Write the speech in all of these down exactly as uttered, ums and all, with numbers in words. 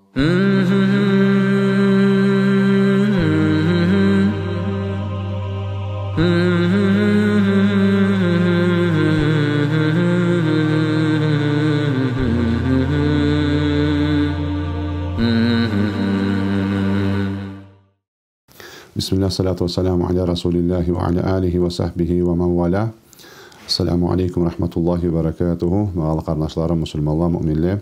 بسم الله، الصلاة والسلام على رسول الله وعلى آله وصحبه ومن والاه. السلام عليكم ورحمة الله وبركاته. Багъалы къарнашларым, муслиманла, муъминле.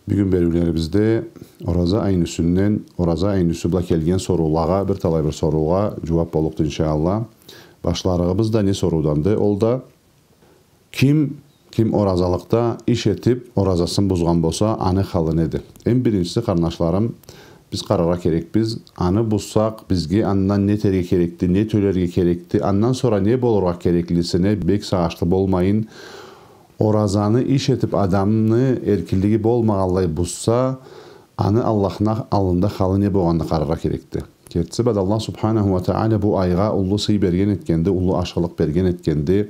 Бюгюн бериулерибизде ораза айны юсюнден, ораза айны юсю бла келген соруулагъа, бир талай бир соруулагъа джууаб боллукъду, иншаАллах. Башларыгъыбыз да не сорууланды? Ол да: ким, ким оразалыкъда иш этиб, оразасын бузгъан болса, аны халы неди? Эм биринчиси, къарнашларым, биз къараргъа керекбиз, аны бузсакъ, бизге андан не этерге керекди, не тёлерге керекди, андан сора не болургъа кереклисине бек сагъышлы болмайын, оразаны иш этиб адамны эркинлиги болмагъанлай бузса, аны Аллахны аллында халы не болгъанын къараргъа керекди. Кертиси бла да, Аллах субханаху уа тагъала бу айгъа уллу сый берген этгенди, уллу ашхылыкъ берген этгенди,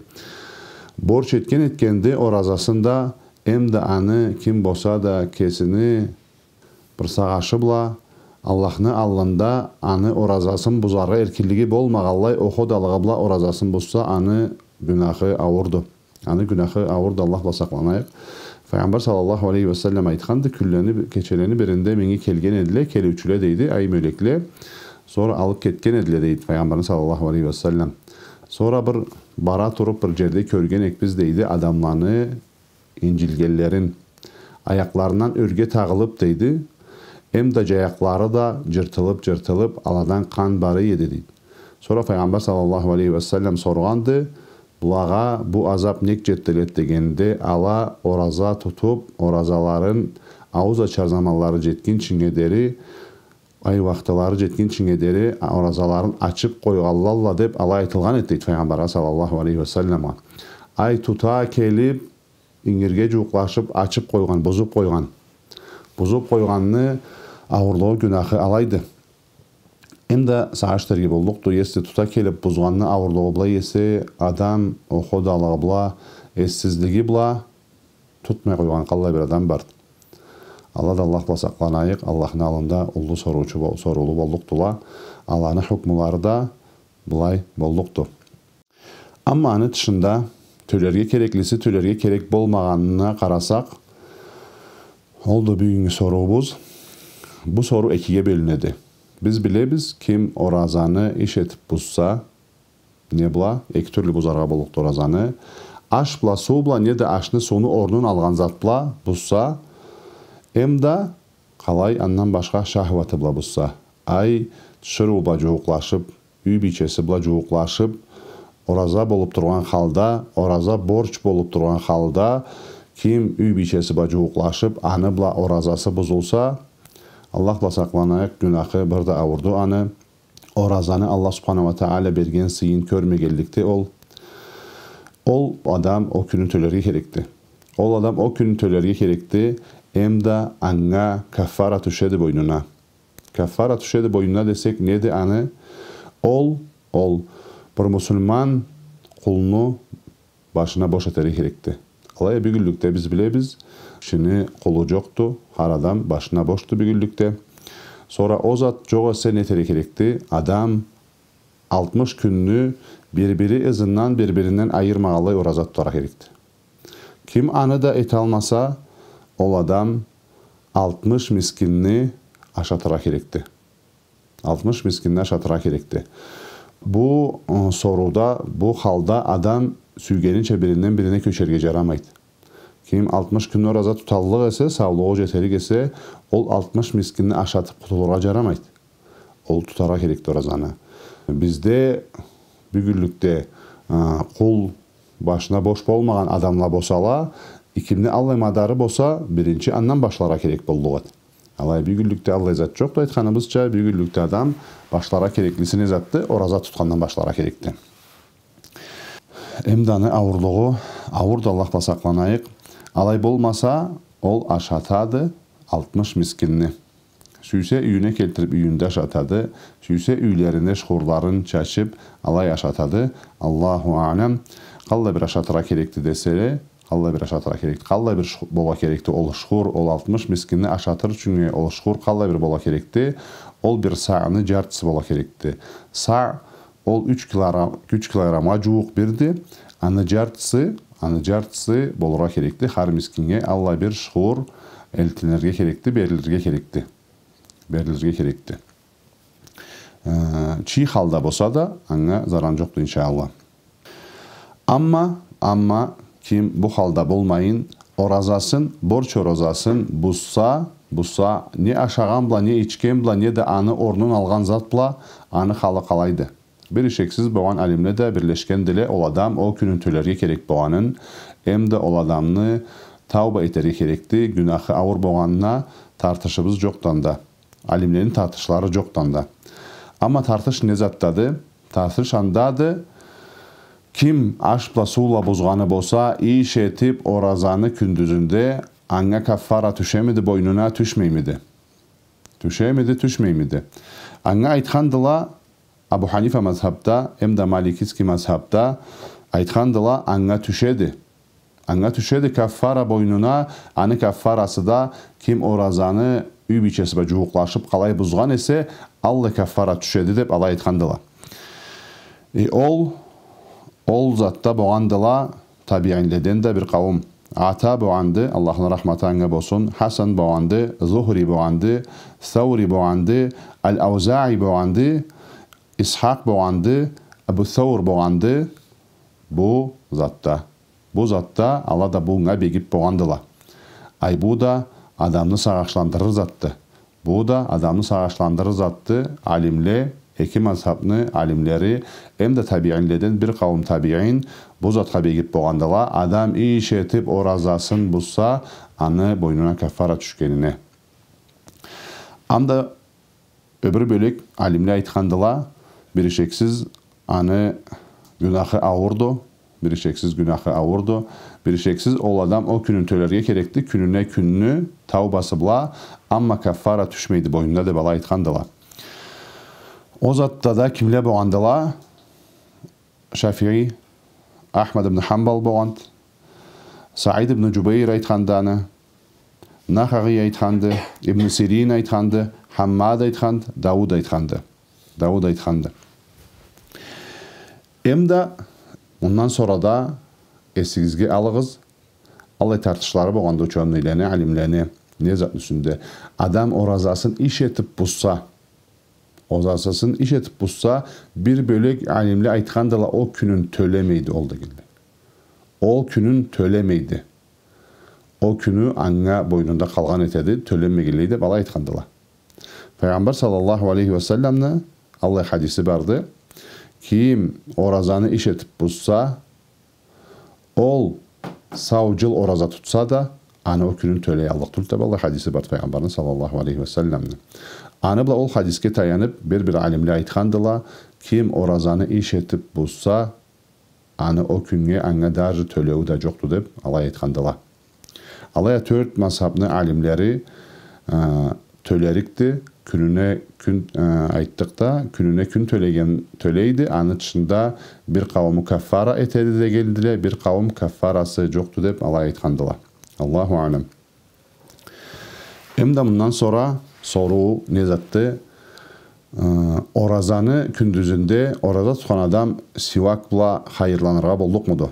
борч этген этгенди оразасын да, эм да аны ким болса да кесини бир сагъышы бла Аллахны аллында аны оразасын бузаргъа эркинлиги болмагъанлай, охо да алгъа бла оразасын бузса, аны гюнахы ауурду. Аны гюнахы ауурду, Аллах бла сакъланайыкъ. Файгъамбар саллаллаху алейхи уа саллам айтханды: кюнлени, кечелени биринде меннге келген эдиле келиучюле, дейди, ай мёлекле. Сора алыб кетген эдиле, дейди, Файгъамбарны саллаллаху алейхи уа саллам. Сора бир бара туруб бир джерде кёрген эдик биз, дейди, адамланы инджилгенлерин, аякъларындан ёрге тагъылыб, дейди, эм да джаякълары да джыртылыб-джыртылыб, аладан къан бара эди, дейди. Сора Файгъамбар саллаллаху алейхи уа саллам соргъанды: «Булагъа бу азаб нек джетдиледи?» — дегенде, ала ораза тутуб, оразаларын аууз ачар заманлары джетгинчинге дери, ай уахтылары джетгинчинге дери, а, оразаларын ачыб къойгъанлалла деб алай айтылгъан эди, дейди, Файгъамбаргъа саллаллаху алейхи уа салламгъа. Ай тута келиб, ингирге джууукълашыб, ачыб къойгъан, бузуб къойгъан. Бузуб къойгъанны ауурлугъу, гюнахы алайды. Эм да сагъыш этерге боллукъду, если тута келиб бузгъанны ауурлугъу бла эсе, адам охо да алгъа бла, эссизлиги бла тутмай къойгъан къаллай бир адам барды. Ала да Аллах бла сакъланайыкъ, Аллахны аллында уллу соруучу бол-, соруулу боллукъдула. Аланы хукмулары да былай боллукъду. Амма аны тышында тёлерге кереклиси, тёлерге керек болмагъанына къарасакъ, ол да бюгюннгю соруубуз. Бу соруу экиге бёлюнеди. Биз билебиз, ким оразаны иш этиб бузса, не бла, эки тюрлю бузаргъа боллукъду оразаны. Аш бла, суу бла, не да ашны, сууну орнун алгъан зат бла бузса, эм да къалай андан башха шахваты бла бузса. Ай тиширыу бла джууукълашыб, юй бийчеси бла джууукълашыб, ораза болуб тургъан халда, ораза борч болуб тургъан халда, ким юй бийчеси бла джууукълашыб, аны бла оразасы бузулса, Аллах бла сакъланайыкъ, гюнахы бир да ауурду аны. Оразаны Аллах субханаху уа тагъала берген сыйын кёрмегенликде ол, ол адам ол кюнню тёлерге керекди. Ол адам ол кюнню тёлерге керекди, эм да анга каффара тюшеди бойнуна. Каффара тюшеди бойнуна десек, неди аны? Ол, ол бир муслиман къулну башына борч этерге керекди. Алай а бюгюнлюкде биз билебиз, кишини къулу джокъду, хар адам башына борчду бюгюнлюкде. Сора ол зат джокъ эсе, не этерге керекди? Адам алтмыш кюнню бир-бири ызындан, бир-биринден айырмагъанлай ораза тутаргъа керекди. Ким аны да эталмаса, ол адам алтмыш мискинни ашатыргъа керекди. Алтмыш мискинни ашатыргъа керекди. Бу, ы, сорууда, бу халда адам сюйгенича биринден бирине кёчерге джарамайды. Ким алтмыш кюн ораза туталлыкъ эсе, саулугъу джетерик эсе, ол алтмыш мискинни ашатыб къутулургъа джарамайды. Ол тутаргъа керекди оразаны. Бизде бюгюнлюкде, ы, къул башына борч болмагъан адамла болсала, кимни аллай мадары болса, биринчи андан башларгъа керек боллукъ эди. Алай бюгюнлюкде аллай зат джокъду, айтханыбызча, бюгюнлюкде адам башларгъа кереклиси не затды? Ораза тутхандан башларгъа керекди. Эм да аны ауурлугъу ауур да, Аллах бла сакъланайыкъ. Алай болмаса, ол ашатады алтмыш мискинни. Сюйсе, юйюне келтириб, юйюнде ашатады. Сюйсе, юйлерине шхурларын чачыб, алай ашатады. Аллаху аълам. Къаллай бир ашатыргъа керекди деселе, Къаллай бир ашатыргъа керекди? Къаллай бир шху-, болургъа керекди ол шхур, ол алтмыш мискинни ашатыр ючюн ол шхур къаллай бир болургъа керекди? Ол бир саъны джартысы болургъа керекди. Саъ ол юч килограмм, юч килограммгъа джууукъ бирди. Аны джартысы, аны джартысы болургъа керекди. Хар мискиннге аллай бир шхур элтилирге керекди, берилирге керекди. Берилирге керекди. Э, чий халда болса да, анга заран джокъду, иншаАллах. Амма, амма ким бу халда болмайын, оразасын, борч оразасын бузса, бузса, не ашагъан бла, не ичген бла, не да аны орнун алгъан зат бла, аны халы къалайды. Бир ишексиз болгъан алимле да бирлешгендиле, ол адам ол кюнюн тёлерге керек болгъанын, эмда ол адамны тауба этерге керекди, гюнахы ауур болгъанына тартышыбыз джокъду анда. Алимлени тартышлары джокъду анда. Амма тартыш не затдады? Тартыш андады, ким аш бла, суу бла бузгъаны болса, иш этип оразаны кюндюзюнде, анга каффара тюшемиди, бойнуна тюшмеймиди? Тюшемиди, тюшмеймиди? Анга айтхандыла, Абу Ханифа мазхабда, эмда маликитский мазхабда айтхандыла, анга тюшеди. Анга тюшеди каффара бойнуна, аны каффарасы да, ким оразаны юй бийчеси бла джууукълашып къалай бузгъан эсе, аллай каффара тюшеди деп алай айтхандыла. Э, ол, ол затда болгъандыла табиинледен да бир къауум. Ата болгъанды, Аллахны рахматы анга болсун, Хасан болгъанды, Зухри болгъанды, Саури болгъанды, Аль-Аузаи болгъанды, Исхакъ болгъанды, Абу Саур болгъанды, бу затда. Бу затда ала да бунга бегип болгъандыла. Ай, бу да адамны сагъышландырыр затды. Бу да адамны сагъышландырыр затды. Алимле, эки мазхабны алимлери, эмда табиинледен бир къауум табиин бу затха бегип болгъандыла. Адам иш этип оразасын бузса, аны бойнуна каффара тюшгенине. Амда бир бёлек алимле айтхандыла, бир ишексиз аны гюнахы аурду, бир ишексиз гюнахы аурду, бир ишексиз ол адам ол кюнюн тёлерге керекди, кюнюне кюнню таубасы бла, амма каффара тюшмейди бойнуна деп алай айтхандыла. Ол затда да кимле болгъандыла? Шафии, Ахмад ибн Хамбал болгъанд, Саид ибн Джубейр айтханды аны, Нахаи айтханды, Ибн Сирин айтханды, Хаммад айтханд, Дауд айтханды. Дауд айтханды. Эмда мындан сора да эсигизге алыгъыз, аллай тартышлары болгъанды учёныйлени, алимлени, не затны юсюнде. Адам оразасын иш этип бузса, оразасын иш этип бузса, бир бёлек алимле айтхандыла, ол кюнюн тёлемейди ол дегенле. Ол кюнюн тёлемейди. Ол кюню анга бойнунда къалгъан этеди, тёленмегенлей деп алай айтхандыла. Файгъамбар саллаллаху алейхи ва салламны аллай хадиси барды. Ким оразаны иш этип бузса, ол сау джыл ораза тутса да, аны ол кюнюн тёлеяллыкъ тюлдю деп аллай хадиси бар Файгъамбарны саллаллаху алейхи ва салламны. Аны бла ол хадисге таянып, бир-бир алимле айтхандыла, ким оразаны иш этип бузса, аны ол кюннге анга даже тёлеую да джокъду деп алай айтхандыла. Алай а тёрт мазхабны алимлери, э, тёлерикди, кюнюне кюн, э, айтдыкъ да, кюнюне кюн тёлеген тёлейди, аны тышында бир къаууму каффара этеди дегендиле, бир къауум каффарасы джокъду деп алай айтхандыла. Аллаху алам. Эмда мындан сора соруу не затды? Э, оразаны кюндюзюнде ораза тутхан адам сивак бла хайырланыргъа боллукъмуду?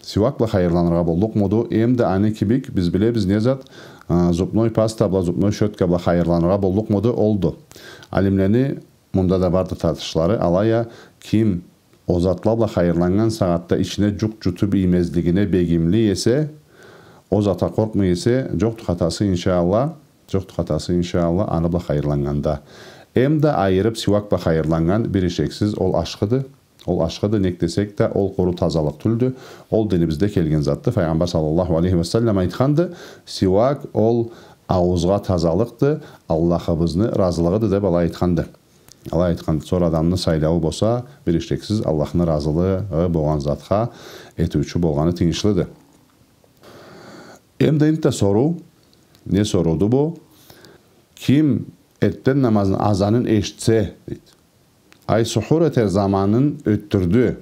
Сивак бла хайырланыргъа боллукъмуду? Эмда аны кибик, биз билебиз не зат, э, зубной паста бла, зубной щётка бла хайырланыргъа боллукъмуду? Олду. Алимлени мында да барды тартышлары, алай а ким ол затла бла хайырланнган сагъатда ичине джукъ джутуп иймезлигине бегимли эсе, ол затха къоркъмай эсе, джокъду хатасы, иншаАллах, джокъду хатасы, иншаАллах, аны бла хайырланнганда. Эмда айырып сивак бла хайырланнган бир ишексиз ол ашхыды. Ол ашхыды, нек десек да, ол къуру тазалыкъ тюлдю. Ол динибизде келген затды. Файгъамбар саллаллаху алейхи ва саллам айтханды, сивак ол ауузгъа тазалыкъды, Аллахыбызны ыразылыгъыды деп алай айтханды. Алай айтхан, сора адамны сайлауу болса, бир ишексиз Аллахны ыразылыгъы болгъан затха этиучю болгъаны тыйыншлыды. Эмда энтда соруу, не сорууду бу? Ким эртден намазны азанын эшитсе, дейди. Ай, сухур этер заманын ётдюрдю.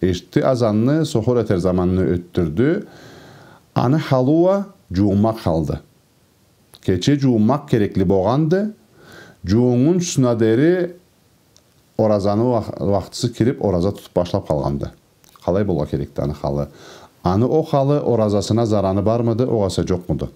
Эшитди азанны, сухур этер заманны ётдюрдю. Аны халы уа джууунмакъ халды. Кече джууунмакъ керекли богъанды. Джуууннгунчусуна дери оразаны уах-, уахтысы кирип, ораза тутуп башлап къалгъанды. Къалай болургъа керекди аны халы? Аны о халы оразасына зараны бармыды, огъесе джокъмуду?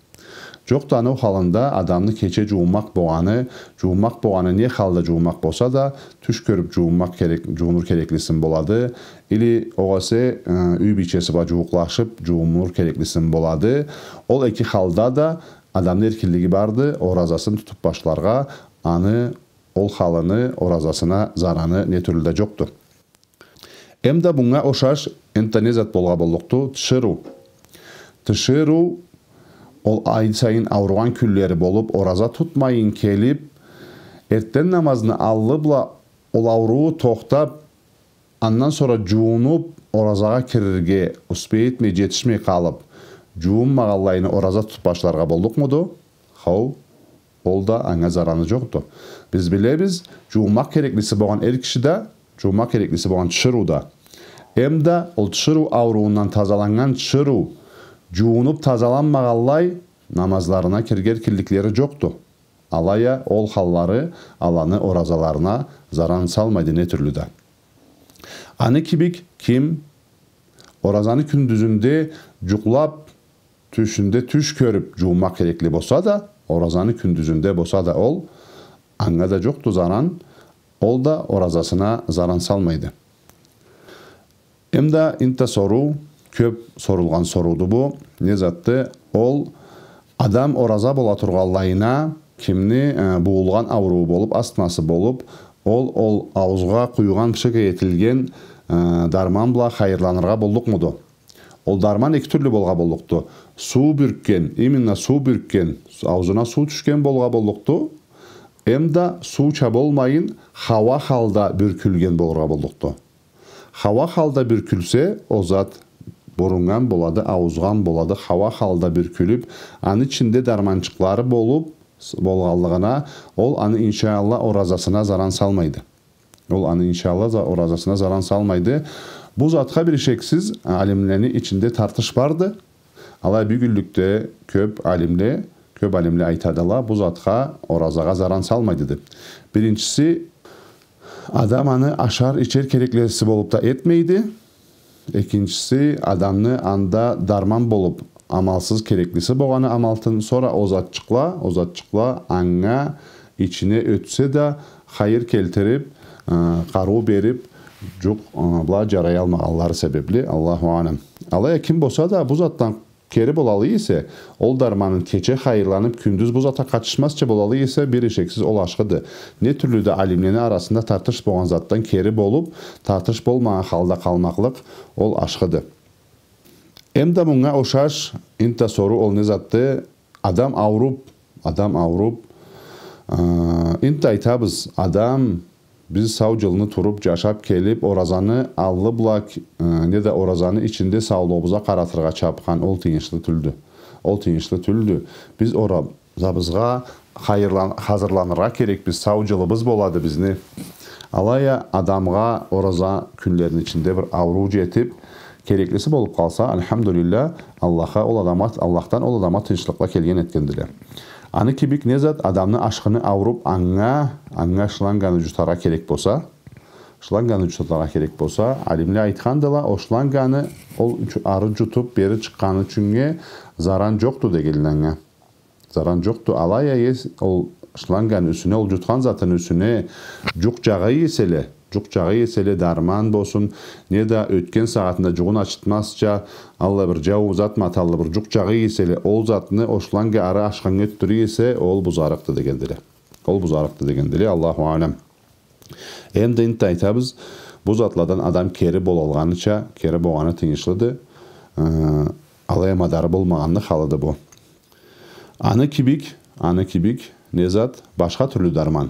Джокъду, аны о халында адамны кече джууунмакъ богъаны, джууунмакъ богъаны не халда джууунмакъ болса да, тюш кёрюп джууунмакъ керек, джуунур кереклисин болады, или огъесе, э, юй бийчеси бла джууукълашып джуунур кереклисин болады. Ол эки халда да адамны эркинлиги барды оразасын тутуп башларгъа, аны ол халыны оразасына зараны не тюрлю да джокъду. Эмда мынга ошаш энтда не зат болургъа боллукъду? Тиширыу. Тиширыу, ол ай сайын ауругъан кюнлери болуп, ораза тутмайын келип, эртден намазны аллы бла ол аурууу тохтап, андан сора джуунуп, оразагъа кирирге успей этмей, джетишмей къалып, джуунмагъанлайына ораза тутуп башларгъа боллукъмуду? Хоу, ол да анга зараны джокъду. Биз билебиз, джуунмакъ кереклиси богъан эр киши да, джуунмакъ кереклиси богъан тиширыу да. Эмда ол тиширыу ауруундан тазаланнган тиширыу джуунуп тазаланмагъанлай намазларына кирирге эркинликлери джокъду. Алай а ол халлары аланы оразаларына заран салмайды не тюрлю да. Аны кибик ким оразаны кюндюзюнде джукълап, тюшюнде тюш кёрюп джуунмакъ керекли болса да, оразаны кюндюзюнде болса да ол, анга да джокъду заран, ол да оразасына заран салмайды. Эмда энтда соруу, кёп сорулгъан сорууду бу. Не затды? Ол адам ораза бола тургъанлайына, кимни, э, буулгъан аурууу болуп, астмасы болуп, ол, ол ауузгъа къуюгъан, пшык этилген, э, дарман бла хайырланыргъа боллукъмуду? Ол дарман эки тюрлю болургъа боллукъду. Суу бюркген, именно суу бюркген, ауузуна суу тюшген болургъа боллукъду. Эмда сууча болмайын, хауа халда бюркюлген болургъа боллукъду. Хауа халда бюркюлсе, ол зат буруннган болады, ауузгъан болады, хауа халда бюркюлюп, аны ичинде дарманчыкълары болуп, с-, болгъанлыгъына, ол аны, иншаАллах, оразасына заран салмайды. Ол аны, иншаАллах, за-, оразасына заран салмайды. Бу затха бир ишексиз алимлени ичинде тартыш барды. Алай бюгюнлюкде кёп алимле, кёп алимле айтадыла, бу затха, оразагъа заран салмайды деп. Биринчиси, адам аны ашар, ичер кереклиси болуп да этмейди. Экинчиси, адамны анда дарман болуп, амалсыз кереклиси болгъаны амалтын, сора ол затчыкъла, ол затчыкъла анга ичине ётсе да, хайыр келтирип, э, къарыу берип, джукъ, э, бла джараялмагъанлары себепли, Аллаху алам. Алай а ким болса да, бу затдан кери болалы эсе, ол дарманын кече хайырланып, кюндюз бу затха къатышмазча болалы эсе, бир ишексиз ол ашхыды. Не тюрлю да алимлени арасында тартыш болгъан затдан кери болуп, тартыш болмагъан халда къалмакълыкъ, ол ашхыды. Эмда мынга ошаш энтда соруу, ол не затды? Адам ауруп, адам ауруп, э, энтда айтабыз, адам, биз сау джылны туруп, джашап келип, оразаны аллы бла, э, неда оразаны ичинде саулугъубузгъа къаратыргъа чапхан, ол тыйыншлы тюлдю. Ол тыйыншлы тюлдю. Биз оразабызгъа хайырлан-, хазырланыргъа керекбиз, сау джылыбыз болады бизни. Алай а адамгъа ораза кюнлерини ичинде бир ауруу джетип, кереклиси болуп къалса, альхамдулиллях, Аллахха ол адамгъа, Аллахдан ол адамгъа тынчлыкъла келген этгендиле. Аны кибик не зат, адамны ашхыны ауруп, анга, анга шланганы джутаргъа керек болса, шланганы джутаргъа керек болса, алимле айтхандыла, ол шланганы ол джу-, ары джутуп, бери чыкъгъаны ючюннге заран джокъду дегенле анга. Заран джокъду. Алай а эс-, ол шланганы юсюне, ол джутхан затыны юсюне джукъ джагъа эселе, джукъ джагъа эселе, дарман болсун, неда ётген сагъатында джугъун ачытмазча, аллай бир джау зат маталлы бир джукъ джагъа эселе, ол затны ол шланга ары ашхыннга ётдюре эсе, ол бузарыкъды дегендиле. Ол бузарыкъды дегендиле, Аллаху алам. Эм да энтда айтабыз, бу затладан адам кери болалгъаныча, кери болгъаны тыйыншлыды. Э, алай а мадары болмагъанны халыды бу. Аны кибик, аны кибик, не зат, башха тюрлю дарман.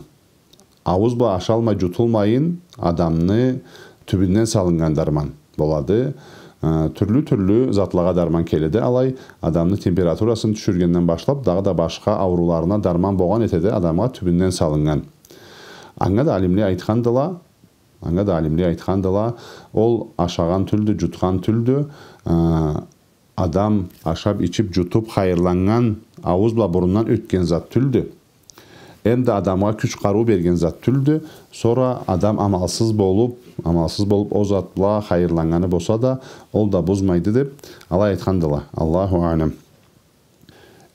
Аууз бла ашалмай, джутулмайын, адамны тюбюнден салыннган дарман болады. Э, тюрлю-тюрлю затлагъа дарман келеди. Алай адамны температурасын тюшюргенден башлап, дагъыда башха аурууларына дарман болгъан этеди адамгъа тюбюнден салыннган. Анга да алимле айтхандыла, анга да алимле айтхандыла, ол ашагъан тюлдю, джутхан тюлдю, э, адам ашап, ичип, джутуп, хайырланнган, аууз бла бурундан ётген зат тюлдю. Эм да адамгъа кюч-къарыу берген зат тюлдю. Сора адам амалсыз болуп, амалсыз болуп, ол зат бла хайырланнганы болса да, ол да бузмайды деп, алай айтхандыла. Аллаху аълам.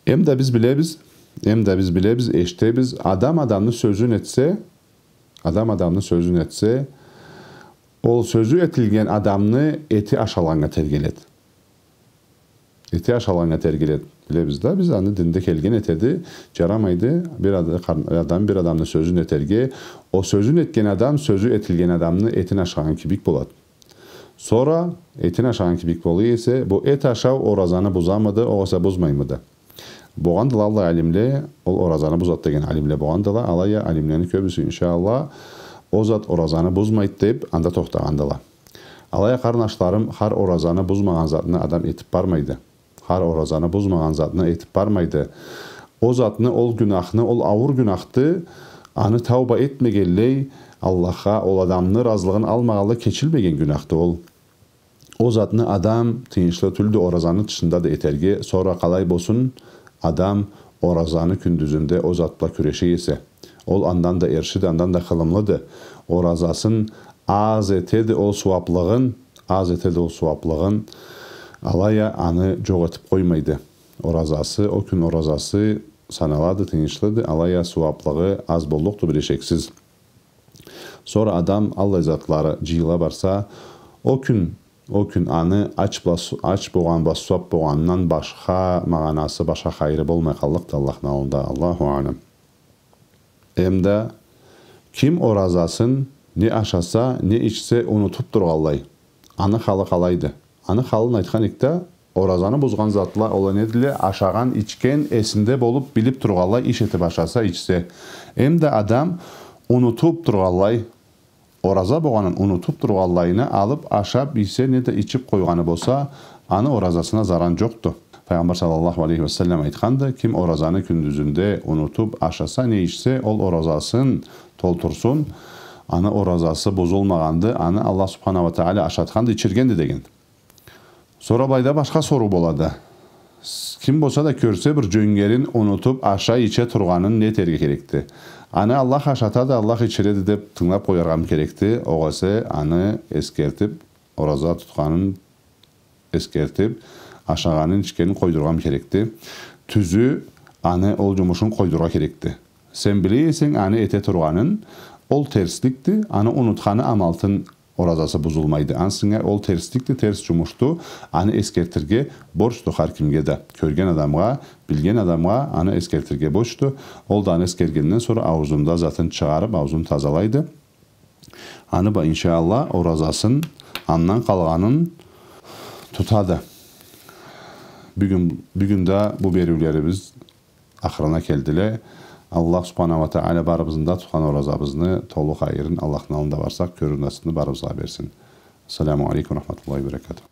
Эм да биз билебиз, эм да биз билебиз, эшитебиз, адам адамны сёзюн этсе, адам адамны сёзюн этсе, ол сёзю этилген адамны эти ашалгъаннга тергеледи. Эти ашалгъаннга тергеледи. Билебиз да, биз аны динде келген этеди, джарамайды бир ад-, къар-, адам бир адамны сёзюн этерге, ол сёзюн этген адам сёзю этилген адамны этин ашагъан кибик болады. Сора этин ашагъан кибик бола эсе, бу эт ашау оразаны бузамыды, огъесе бузмаймыды? Богъандыла аллай алимле, ол оразаны бузады деген алимле богъандыла, алай а алимлени кёбюсю, иншаАллах, ол зат оразаны бузмайды деп, анда тохтагъандыла. Алай а, къарнашларым, хар оразаны бузмагъан затны адам этип бармайды. Хар оразаны бузмагъан затны этип бармайды. Ол затны, ол гюнахны, ол ауур гюнахды, аны тауба этмегенлей, Аллахха, ол адамны ыразылыгъын алмагъанлай кечилмеген гюнахды ол. Ол затны адам тыйыншлы тюлдю оразаны тышында да этерге, сора къалай болсун, адам оразаны кюндюзюнде ол зат бла кюреше эсе. Ол андан да эршиди, андан да хылымлыды. Оразасын аз этеди ол сууаплыгъын, аз этеди ол сууаплыгъын, алай а аны джокъ этип къоймайды. Оразасы, ол кюн оразасы саналады, тыйыншлыды, алай а сууаплыгъы аз боллукъду, бир эшексиз. Сора адам аллай затлары джыйыла барса, ол кюн, ол кюн аны ач бла су-, ач богъан бла сууап богъанындан башха магъанасы, башха хайыры болмай къаллыкъды Аллахны аллында. Аллаху аълам. Эм да ким оразасын не ашаса, не ичсе унутуп тургъанлай, аны халы къалайды? Аны халын айтхан эдик да, оразаны бузгъан затла, ол а недиле? Ашагъан, ичген, эсинде болуп, билип тургъанлай иш этип ашаса, ичсе. Эм да адам унутуп тургъанлай, ораза богъанын унутуп тургъанлайына алып, ашап, ийсе, не да ичип къойгъаны болса, аны оразасына заран джокъду. Пайгъамбар саллаллаху алейхи ва саллам айтханды: «Ким оразаны кюндюзюнде унутуп ашаса, не ичсе, ол оразасын толтурсун, аны оразасы бузулмагъанды, аны Аллах субханаху ва тагъала ашатханды, ичиргенди», — деген. Сора былайда башха соруу болады. С-, ким болса да кёрсе бир джёнгерин унутуп, ашай, иче тургъанын, не этерге керекди? Аны Аллах ашатады, Аллах ичиреди деп тынгылап къояргъамы керекди? Огъесе аны эсгертип, ораза тутханын эсгертип, ашагъанын, ичгенин къойдургъамы керекди? Тюзю, аны ол джумушун къойдурургъа керекди. Сен биле эсенг аны эте тургъанын, ол терсликди, аны унутханы амалтын оразасы бузулмайды. Ансы сеннге ол терсликди, терс джумушду, аны эсгертирге борчду хар кимге да. Кёрген адамгъа, билген адамгъа аны эсгертирге борчду. Ол да аны эсгергенден сора аузунда затын чыгъарып, аузун тазалайды. Аны бла, иншаАллах, оразасын, андан къалгъанын тутады. Бюгюн, бюгюн да бу бериулерибиз ахырына келдиле. Аллах субханаху ва тагъала барыбызны да тутхан оразабызны толу хайырын Аллахны аллында барсакъ кёрюр насыпны барыбызгъа берсин. Ассаламу алейкум ва рахматуллахи ва баракатух.